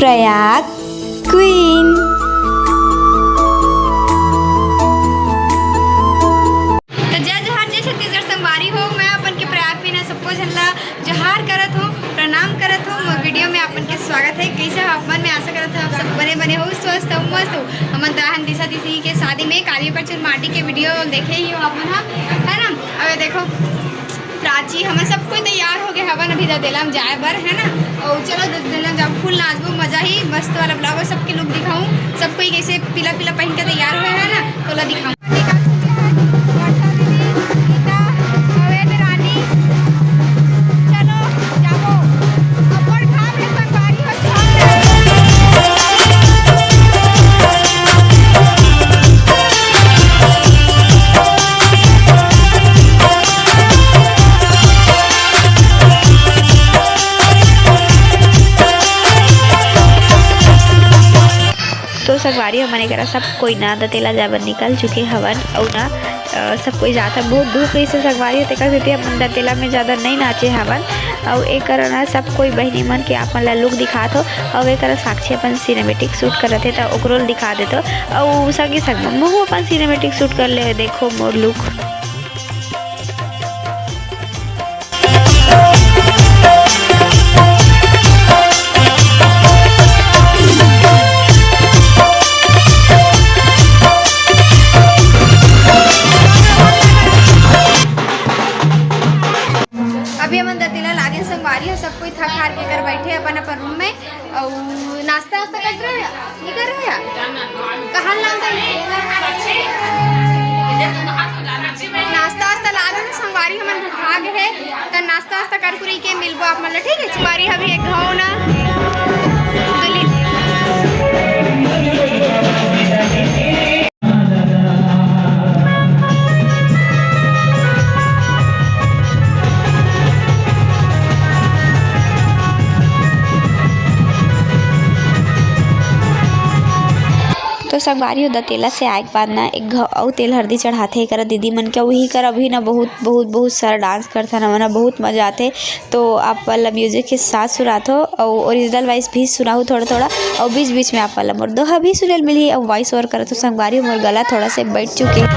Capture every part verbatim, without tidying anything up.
Prayag queen. तो जय जोहार, जय छत्तीसगढ़ संगवारी हो। मैं अपन के प्रयाग क्वीन ह सबको झन ला जोहार करत हूँ, प्रणाम करत हूँ। मोर वीडियो में अपन के स्वागत है। कैसे हो आप मन? मैं आशा करत हूँ आप सब बने बने हो, स्वस्थ हो, मस्त हो। हमन तो आहन दिशा दीदी के शादी में, काली परचून माटी के वीडियो देखे ही हो आप मन ह, है ना? अब ये देखो, प्राची, हमन सब कोई तैयार हो गए हवन अभी दतेला में जाए बर, है ना? और चलो दतेला में जाओ, फुल नाचबो, मजा ही मस्त वाला ब्लॉग और सबके लुक दिखाऊं, सब कोई कैसे पीला पीला पहन के तैयार हुए है ना, तोला दिखाऊं। चलो जाबो, अब्बड़ घाम हे संगवारी हो। तो संगवारी हमन एकरा सब कोई ना दतेला जाए बर निकल चुके हवन, अउ ना अ, सब कोई जात हे। बहुत धूप रहिस हे संगवारी हो, तेकर सेती हमन दतेला में ज्यादा नइ नाचे हवन। अउ ए करा ना सब कोई बहिनी मन के आप मन ला लुक दिखात हो, अउ ए करा साक्षी अपन सिनेमेटिक शूट करत हे, त ओकरो ल दिखा देत हो। अउ संगे संग म महू अपन सिनेमेटिक शूट कर ले, देखो मोर लुक। अभी हमन दतिला लागेन संगवारी हो, सब कोई थक हार के कर बैठे अपन अपन रूम में। अउ नाश्ता वास्ता कर रहे, नहीं कर रहे यार? कहाँ नाश्ता? नाश्ता वास्ता ला दो ना संगवारी, हमन भुखा गए हैं। त नाश्ता वास्ता कर कुरी के मिलबो आप मन ला, ठीक है? संगवारी अभी एक घाव ना दली। तो संगवारी हो, दतेला से आए के बाद ना एक घाव अउ तेल हरदी चढ़ाथे करा दीदी मन के, वही करा अभी ना बहुत, बहुत, बहुत सारा डांस करथन, हमन ह बहुत मजा आथे। तो आप वाला म्यूजिक के साथ सुनात हो अउ ओरिजिनल वॉइस भी सुनाहू थोड़ा थोड़ा, अउ बीच बीच में आप वाला मोर दोहा भी सुने ल मिलही। अउ वॉइस ओवर करत हो संगवारी, मोर गला थोड़ा से बैठ चुके।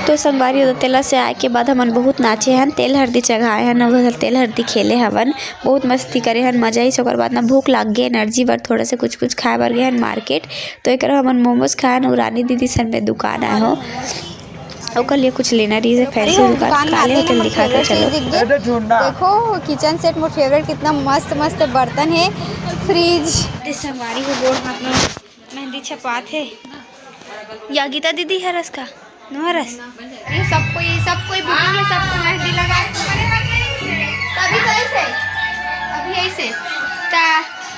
तो संगवारी हो, तेला से आए के बाद हमन बहुत नाचे हन, तेल हरदी चघाए हन, अउ उधर तेल हरदी खेले हवन, बहुत मस्ती करे हन, मजा आइस। ओकर बाद ना भूख लाग गे, एनर्जी बर थोड़ा से कुछ कुछ खाए बर गे हन मार्केट। तो एक हमन मोमोज खाए हन, अउ रानी दीदी सन में दुकान आए हो, ओकर लिए कुछ लेना रहिस हे, फैंसी दुकान, काले होटल दिखा के चलो। देखो किचन सेट मोर फेवरेट, कितना मस्त मस्त बर्तन हे, फ्रिज। संगवारी हो, गोड़ हाथ में मेहंदी छपात हे। या गीता दीदी हरस का? नो हरस? ये सब कोई, सब कोई बुकिंग है, सबको मेहंदी लगा। अभी तो ऐसे, अभी ऐसे। ता,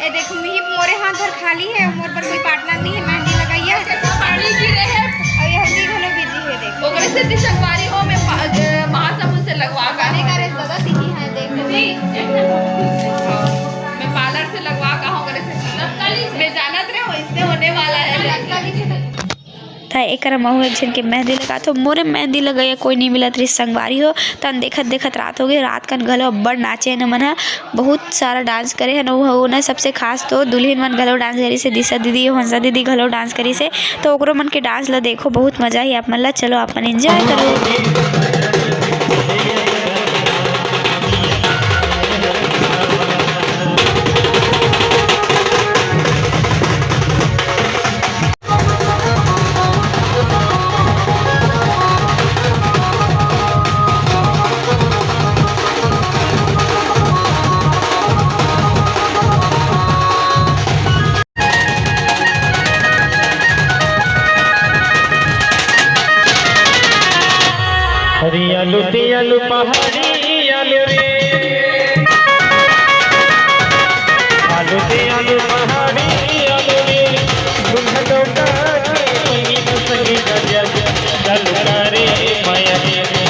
ये देखो, मिही मोरे हाथ धर खाली है, मोर पर कोई पार्टनर नहीं है, मेहंदी लगाइए। पानी गिरे है। और ये हल्दी घलो बिजी है, देखो। ओकरे से संगवारी हो, मैं पा-, अ, महासमुंद से लगवा का। करे, करे, दादा, सीधी है, देखो। मैं पार्लर से लगवा का हूँ, ओकरे से। मैं जानत रहे हो, इससे होने वाला है। त एकरा महू एक झन के मेहंदी लगात हो। मोरे मेहंदी लगइया कोई नहीं मिलत रहिस संगवारी हो। तन देखत देखत रात हो गए। रात कन घलो अब्बड़ नाचे न मन ह, बहुत सारा डांस करे हन। ओह, ओना सबसे खास तो दुल्हन मन घलो डांस करिस हे, दिशा दीदी, हंसा दीदी घलो डांस करिस हे। तो ओकरो मन के डांस ल देखो, बहुत मजा ही आप मन ल। चलो, अपन एंजॉय करो। हरी आलू ते आलू पहाड़ी आलू रे, आलू ते आलू पहाड़ी आलू रे, दूल्हा लौटा के कोई न सके गजब, चल करे माया दे रे,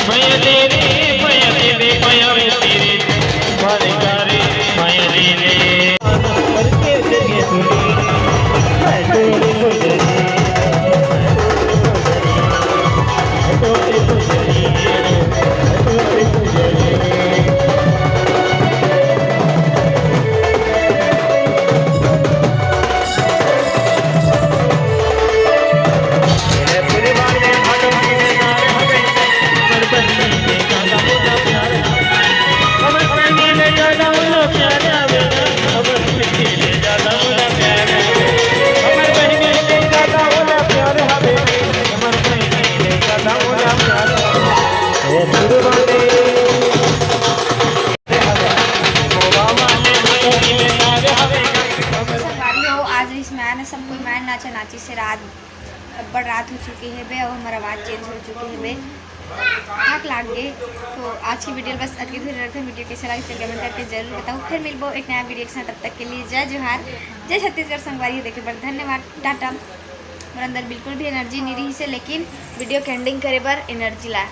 माया दे रे, माया दे रे, माया रे तेरे, बाल करे माया दे रे। संगवारी हो, आज रहिस माया ना, सब कोई माया नाचा नाची से रात, अब्बड़ रात हो चुके हे बे, अउ हमर आवाज चेंज हो चुके हे बे, थक लाग गे। तो आज की वीडियो बस अतके दूर रखते हैं। वीडियो कैसे लगे, कमेंट करके जरूर बताओ। फिर मिलबो एक नया वीडियो के साथ, तब तक के लिए जय जोहार, जय छत्तीसगढ़। संगवारी हो, देखे बर धन्यवाद, टाटा। मोर अंदर बिल्कुल भी एनर्जी नहीं रहिस हे, लेकिन वीडियो के एंडिंग करे बर एनर्जी ला